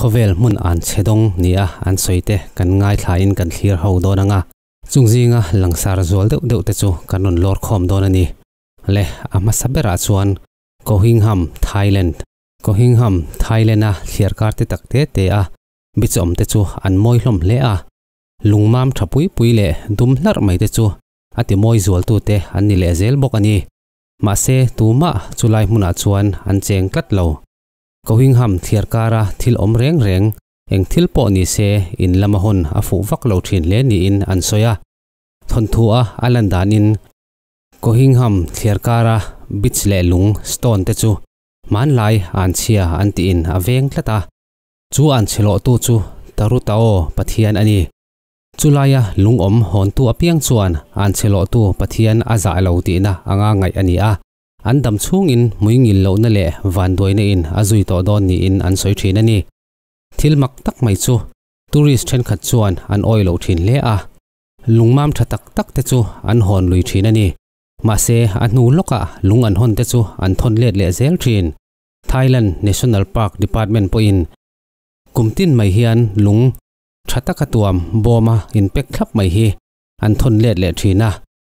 Khawvel hmun an chhe dawng nia an sawi te kan ngaithlain kan thlir ho dawn anga chung zinga langsar zual deuh deuh te chu kan rawn lawr khawm dawn a ni. Le a hmasa berah chuan Kohingham, Thailand. Kohingham, Thailand-a thliarkar te tak te te a bichawm te chu an mawi hlawm hle a, lungmam tha pui pui leh dum hlarh mai te chu a ti mawi zualtu te an ni leh zel bawk a ni. Mahse tumah chulai hmunah chuan an cheng tlat lo. Kohingham thliarkara thil awm reng reng, eng thil pawh ni se in lama hawn a fuh vak lo thin hle niin an sawi a. Thawnthu-a a lan danin Kohingham thliarkara beach leh lung, stone, te chu hmanlai anchhia an tiin a veng tlat a. Chu anchhe lawhtu chu Tarutao Pathian a ni. Chulaia lungawm hawntu apiang chuan anchhe lawhtu Pathian a zah lo tihna anga ngaih a ni a. An dam chhungin hmuingil lohna leh vanduaina in a zui tawh dawn niin an sawi thin a ni. Thil mak tak mai chu tourist thenkhat chuan an awih loh thin hle a, lungmam tha tak tak te chu an hawn lui thin a ni. Mahse a hnu lawkah lung an hawn te chu an thawn let leh zel thin. Thailand National Park Department pawhin kum tin mai hian lung tha taka tuam bawma inpek thlap mai hi an thawn let leh thin a.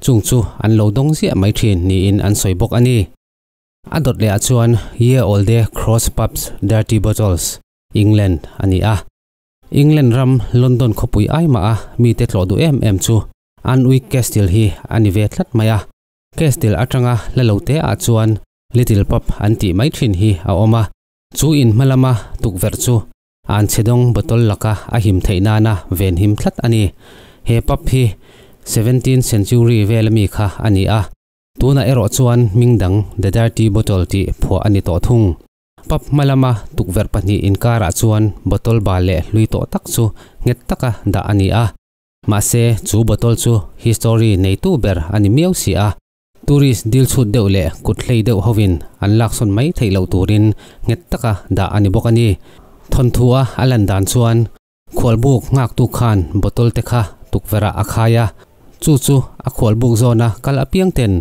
Chung chu an lo dawng ziah mai thin niin an sawi bawk a ni. A dawt leh ah chuan Ye Olde Cross Pubs Dirty Bottles, England a ni a. England ram London khawpui ai mah a mite tlawh duh em em chu Alnwick Castle hi a ni ve tlat mai a. Castle atanga hla lo te ah chuan Little Pub an tih mai thin hi a awm a. Chu in hma lama tukverh chu An chhedawng bottle laka a him theih nana venhim tlat a ni. He pub hi seventeenth century vel ami kha a ni a, tunah erawh chuan hming dang The Dirty Bottle tih phuah a ni tawh thung. Pub hma lama tukverh pahnih inkarah chuan bottle bal leh hlui tawh tak chu nghet taka dah a ni a. Mahse, chu bottle chu history neitu ber a ni miau si a. Tourist dil chhut deuh leh kut hlei deuh hovin an laksawn mai theih loh turin nghet taka dah a ni bawk a ni. Thawnthu-a a lan dan chuan khualbuk nghaktu khan bottle te kha tukverh ah a khai a, chu chu a khualbuk zawna kal apiang ten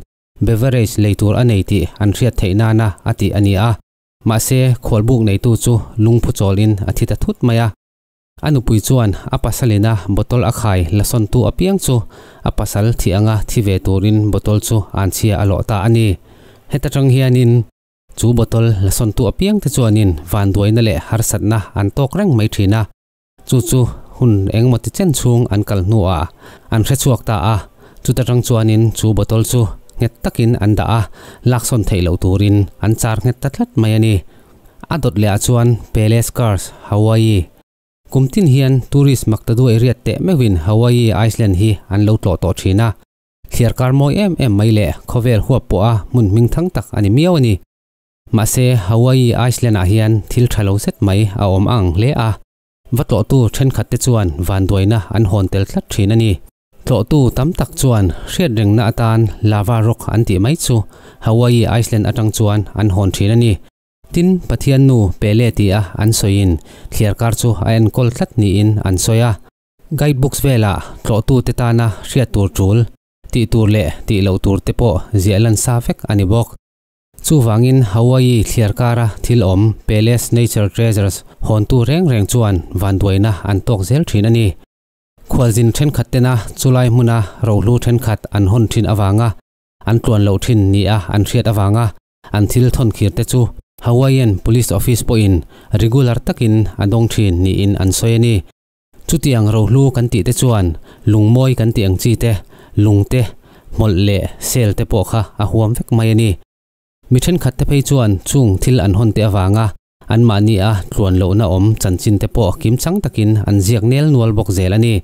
beverage lei tur a nei tih an hriat theih nana a tih a ni a. Mahse, khualbuk neitu chu lungphu chawlin a thi ta thut mai a. A nupui chuan a pasalina bottle a khai lasawntu apiang chu a pasal thi anga thi ve turin bottle chu an chhia a lawh ta a ni. Heta tang hianin chu bottle lasawntu apiang te chuanin vanduaina leh harsatna an tawk reng mai thin a, chu chu hun engemaw ti chen chhung an kal hnuah an hre chhuak ta a, chuta tang chuanin chu bottle chu nghet takin an dah a, laksawn theih loh turin an char nghet ta tlat mai a ni. A dawt leh ah chuan Pele Scars, Hawaii. Kum tin hian tourist maktaduai riat teh meuhin Hawaii Iceland hi an lo tlawh tawh thin a. Thliarkar mawi em em mai leh khawvel huap pawha hmun hming thang tak a ni miau a ni. Mahse Hawaii Iceland ah hian thil tha lo zet mai a awm a ang hle a. Va tlawhtu thenkhat te chuan vanduaina an hawn tel tlat thin a ni. Tlawhtu tam tak chuan hriatrengna atan lava rock an tih mai chu Hawaii Iceland atang chuan an hawn thin a ni. Tin, Pathian nu Pele tia an sawiin thliarkar chu a enkawl tlat niin an sawi a. Guide books velah tlawhtute tana hriat tur tul, tih tur leh tih loh tur te pawh ziah lan sa vek a ni bawk. Chuvangin Hawaii thliarkara thil awm Pele's Nature Treasures hawntu reng reng chuan vanduaina an tawk zel thin a ni. Khualzin thenkhat tena chulai hmuna rohlu thenkhat an hawn thin avanga an tluan loh thin nia an hriat avanga An thil thawn khir te chu Hawaiian Police Office pawhin regular takin a dawng thin niin an sawi a ni. Chutiang rohlu kan tih te chuan lungmawi kan tih ang chi te, lung te, hmawlh leh sel te pawh kha a huam vek mai a ni. Mi thenkhat te phei chuan chung thil an hawn te avanga anmahni a tluan lohna awm chanchin te pawh kimchang takin an ziak nel nual bawk zel a ni.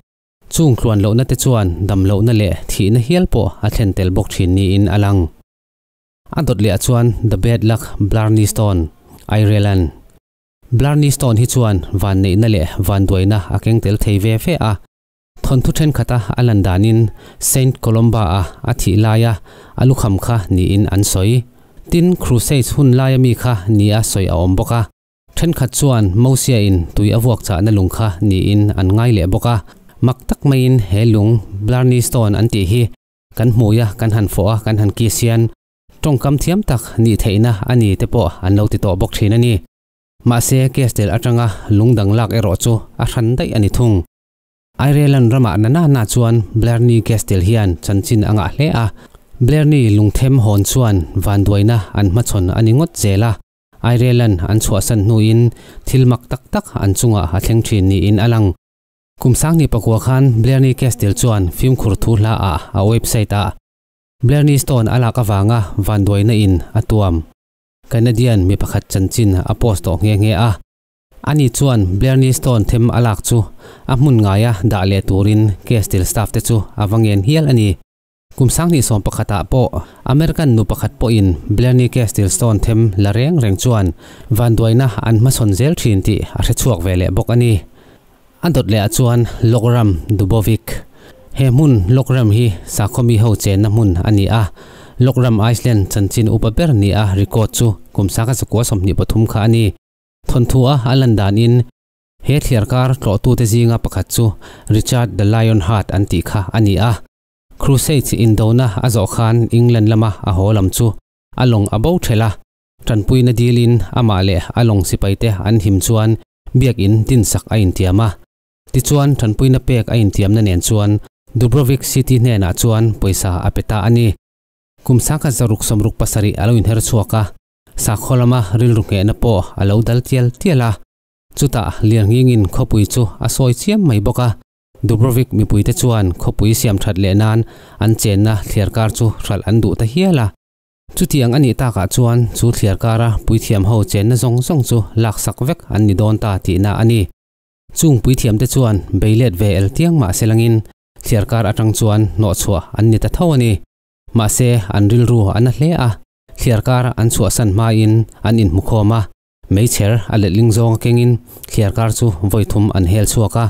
Chung tluan lohna te chuan dam lohna leh thihna hial pawh a thlen tel bawk thin niin a lang. A dawt leh ah chuan The Bad Luck Blarney Stone, Ireland. Blarney Stone hi chuan vanneihna leh vanduaina a keng tel thei ve ve a. Thawnthu thenkhat a a lan danin Saint Columba a a thih laia a lukham kha niin an sawi. Tin, Crusades hun laia mi kha nia sawi a awm bawk a. Thenkhat chuan Mosia in tui a vuak chahna lung kha niin an ngai leh bawk a. Mak tak maiin he lung Blarney Stone an tih hi Kan hmui a, kan han fawh a, kan han kiss hian tawngkam thiam tak nih theihna a ni te pawh an lo ti tawh bawk thin a ni. Mahse Castle atanga lung dang lak erawh chu a hran daih a ni thung. Ireland ramah na na na chuan Blarney Castle hian chanchin a ngah hle a. Blarney lungthem hawn chuan vanduaina an hmachhawn a ni ngawt zel a. Ireland an chhuahsan hnuin thil mak tak tak an chungah a thleng thin niin a lang. Kum sangni pakua khan Blarney Castle chuan fimkhur thu hla ah a website ah Blarney Stone a lak avanga vanduaina in a tuam. Canadian mi pakhat chanchin a post tawh nghe nghe a. Ani chuan Blarney Stone them a lak chu a hmun ngaia dah leh turin Castle staff te chu a va ngen hial a ni. Kum 2011 ah pawh American nu pakhat pawhin Blarney Castle Stone them la reng reng chuan vanduaina an hmasawn zel thin tih a hre chhuak ve leh bawk a ni. A dawt leh ah chuan Logram Dubovik. He hmun Logram hi sakhawmi ho chenna hmun a ni a. Logram Iceland chanchin upa ber ni a record chu kum 1923 kha a ni. Thawnthu a a lan danin he thliarkar tlawhtute zinga pakhat chu Richard the Lion Heart an tih kha a ni a. Crusades indona a zawh khan England lama a haw lam chu a lawng a bo ṭhelh a. Ṭanpuina dilin amah leh a lawng sipaite an him chuan biakin dinsak a intiam a. Tichuan ṭanpuina pek a intiamna nen chuan Dubrovik City hnenah chuan pawisa a pe ta a ni. Kum 1667 a lo inher chhuak a, sakhaw lama rilru nghehna pawh a lo dal tial tial a. Chutah Lianghingin khawpui chu a sawi chiam mai bawk a. Dubrovik mipuite chuan khawpui siam that leh nan an chenna thliarkar chu hralh an duh ta hial a. Chutiang a nih takah chuan chu thliarkara puithiam ho chenna zawng zawng chu laksak vek an ni dawn ta tihna a ni. Chung puithiamte chuan beilet ve el tiang mah se langin thliarkar atang chuan hnawhchhuah an ni ta tho a ni. Mahse an rilru a na hle a, thliarkar an chhuahsan hmain an inhmukhawm a, meichher a letling zawng a kengin thliarkar chu vawi thum an hel chhuak a.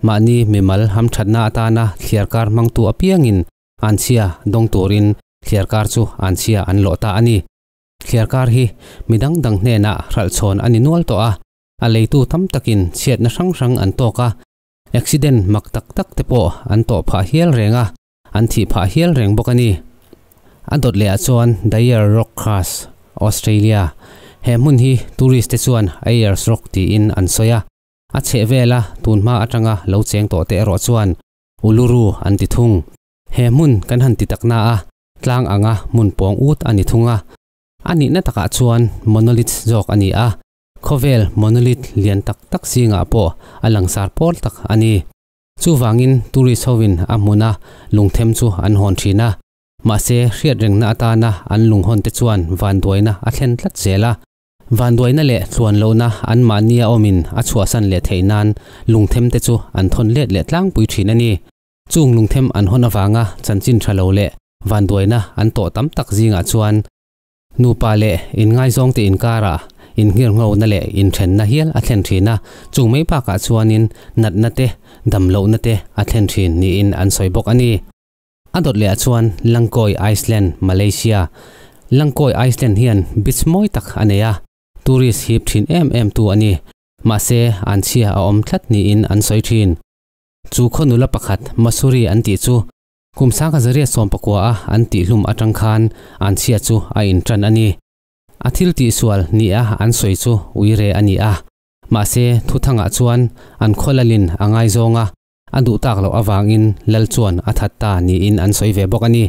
Mahni mimal hamthatna atana thliarkar hmangtu apiangin anchhia dawng turin thliarkar chu anchhia an lawh ta a ni. Thliarkar hi midang dang hnenah hralhchhawn a ni nual tawh a, a leitu tam takin chhiatna hrang hrang an tawk a, accident mak tak tak te pawh an tawh phah hial reng a, an thih phah hial reng bawk a ni. A dawt leh ah chuan Dyer Rock Crash, Australia. He hmun hi tourist te chuan Ayers Rock tiin an sawi a. A chheh vela tunhma atanga lo cheng tawh te erawh chuan Uluru an ti thung. He hmun kan han ti takna a, tlang anga hmun pawng ut a ni thung a. A nihna takah chuan monolith zawk a ni a, khawvel monolith lian tak tak zingah pawh a langsar pawl tak a ni. Chuvangin tourist hovin a hmuna lungthem chu an hawn thin a. Mahse hriatrengna atana an lunghawn te chuan vanduaina a thlen tlat zel a. Vanduaina leh tluan lohna an mahnia awmin a chhuahsan leh theih nan lungthem te chu an thawn let leh tlangpui thin a ni. Chung lungthem an hawn avanga chanchin tha lo leh vanduaina an tawh tam tak zingah chuan nupa leh inngaizawng te inkarah innghirnghona leh inthenna hial a thlen thin a, chung mai bakah chuanin natna te, dam lohna te a thlen thin niin an sawi bawk a ni. A dawt leh ah chuan Langkawi Iceland, Malaysia. Langkawi Iceland hian beach mawi tak a nei a, tourist hip thin em em tu a ni. Mahse, an chhia a awm tlat niin an sawi thin. Chu khaw nula pakhat Masuri an tih chu kum 1919 a an tihhlum atang khan an chhia chu a intan a ni. A thil tihsual nia an sawi chu uire a ni a. Mahse, thuthangah chuan an khaw lalin a ngaizawng a, A duh tak loh avangin Lal chuan a that ta niin an sawi ve bawk a ni.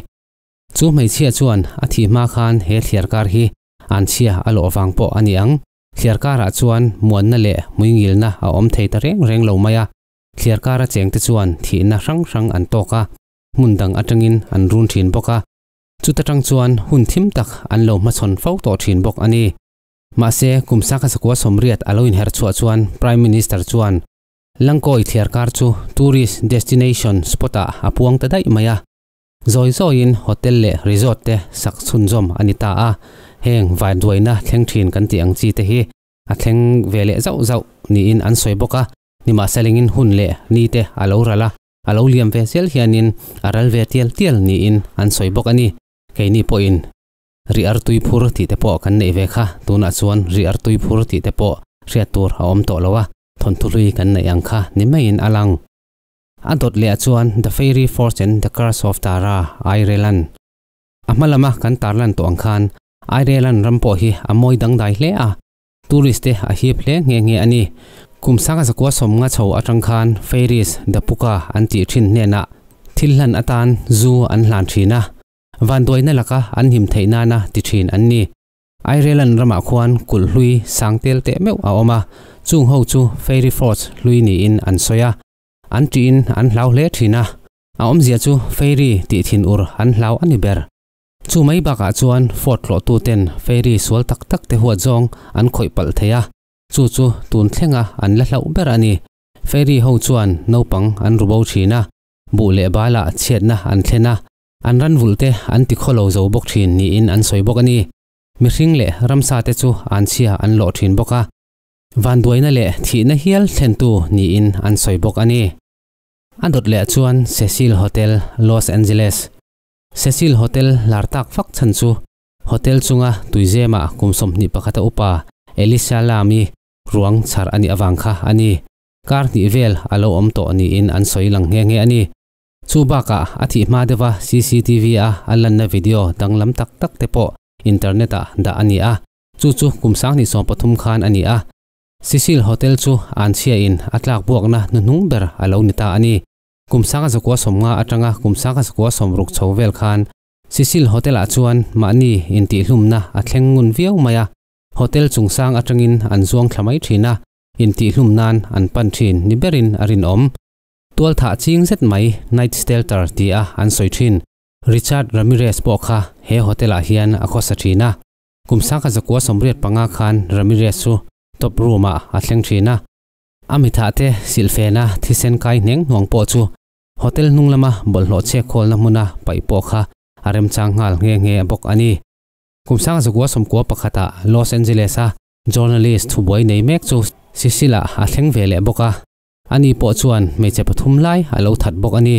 Chu hmeichhia chuan a thih hma khan he thliarkar hi an chhia a lawh vang pawh a ni ang. Thliarkarah chuan muanna leh hmuingilna a awm thei ta reng reng lo mai a. Thliarkara chengte chuan thihna hrang hrang an tawk a, hmun dang atangin an run thin bawk a. Chuta tang chuan hun thim tak an lo hmachhawn fo tawh thin bawk a ni. Mahse, kum 1980 a lo inherh chhuah chuan Prime Minister chuan Langkawi thliarkar chu tourist destination spot ah a puang ta daih mai a. Zawi zawiin hotel leh resort te sak chhunzawm a ni ta a, heng vanduaina thleng thin kan tih ang chi te hi a thleng ve leh zauh zauh niin an sawi bawk a, nimahselengin hun leh ni te a lo ral a, a lo liam ve zel hianin a ral ve tial tial niin an sawi bawk a ni. Keini pawhin ri artui phur tih te pawh kan neih ve kha, tunah chuan ri artui phur tih te pawh hriat tur a awm tawh lo a. Thawnthu hlui kan neih ang kha ni maiin a lang. A dawt leh ah chuan The Fairy Forge and The Curse of Tara, Ireland. A hma lama kan tarlan tawh ang khan Ireland ram pawh hi a mawi dangdai hle a. Tourist te a hip hle nghe nghe a ni. Kum sanga zakua sawmnga chho atang khan Fairies Dapuka an tih thin hnenah thil hlan atan zu an hlan thin a, vanduaina laka an him theih nana ti thin an ni. Ireland ramah khuan kulh hlui sang tel teh meuh a awm a, chung ho chu Fairy Forts hlui niin an sawi a, an tiin an hlau hle thin a, a awmzia chu Fairy tih thin ur an hlau a ni ber. Chu mai bakah chuan Fort tlawhtuten Fairy sual tak tak te huat zawng an khawih palh thei a, chu chu tun thlenga an la hlauh ber a ni. Fairy ho chuan naupang an ru bo thin a, buh leh balah chhiatna an thlen a, an ran vulh te an ti khawlo zo bawk thin niin an sawi bawk a ni. Mihring leh ramsa te chu an chhia an lawh thin bawk a, vanduaina leh thihna hial thlentu niin an sawi bawk a ni. A dawt leh chuan Cecil Hotel, Los Angeles. Cecil Hotel lar tak fak chhan chu hotel chunga tuizema kum 21 a upa Elisa Lam-i ruang chhar a nih avang kha a ni. Kar hnih vel a lo awm tawh niin an sawi lang nghe nghe a ni. Chu bakah a thih hma deuha CCTV a a lanna video danglam tak tak te pawh internet ah dah a ni a, chu chu kum 2013 khan a ni a. Cecil Hotel chu an chhiain a tlak buakna hnuhnung ber a lo ni ta a ni. Kum 1990 atanga kum 1960 chho vel khan Cecil Hotel-ah chuan mahni intihhlumna a thleng ngun viau mai a, hotel chungchang atangin an zuang thla mai thin a, intihhlum nan an pan thin ni berin a rinawm. Tualthah ching zet mai Night Stalker ti a an sawi thin. Richard Ramirez pawh kha he hotel-ah hian a khawsa thin a, kum 1985 khan Ramirez chu top room-ah a thleng thin a. A mithah te silhfena thisen kai hneng hnuang pawh chu hotel hnung lama bawlhhlawh chhek khawlna hmuna paih pawh kha a remchang nghal nghe nghe bawk a ni. Kum 1991-ah Los Angeles-a journalist thubuai nei mek chu Sicil-ah a thleng ve leh bawk a, ani pawh chuan hmeichhe pathum lai a lo that bawk a ni.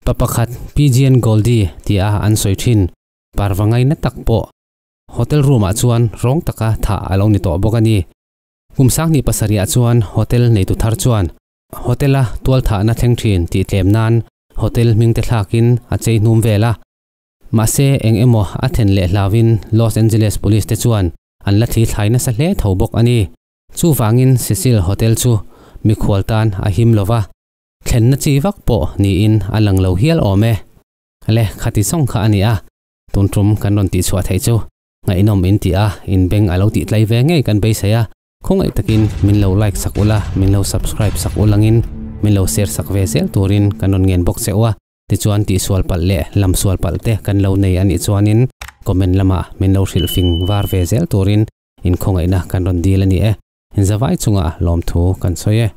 Pa pakhat Pigeon Goldie tia an sawi thin parva ngaina tak pawh hotel room-ah chuan rawng taka thah a lo ni tawh bawk a ni. Kum 2007-ah chuan hotel neitu thar chuan hotel-a tual thahna thleng thin tih tlem nan hotel hming te thlakin a chei hnum vel a. Mahse eng emaw a then leh hlauin Los Angeles Police te chuan an la thli thlai nasa hle tho bawk a ni. Chuvangin Cecil Hotel chu mikhual tan a him lova, thlenna chi vak pawh niin a lang lo hial awm e. Le khati sawng kha a ni a, tun tum kan rawn tihchhuah theih chu ngaihnawm in ti a, in beng a lo tih tlai ve ngei kan beisei a, khawngaih takin min lo like sak ula, min lo subscribe sak ulangin min lo share sak ve zel turin kan rawn ngen bawk che u a. Tichuan tihsual palh leh lamsual palh te kan lo nei a nih chuanin comment lamah min lo hrilh fing var ve zel turin inkhawngaihna kan rawn dil a ni e. Inzavai chungah lawmthu kan sawi e.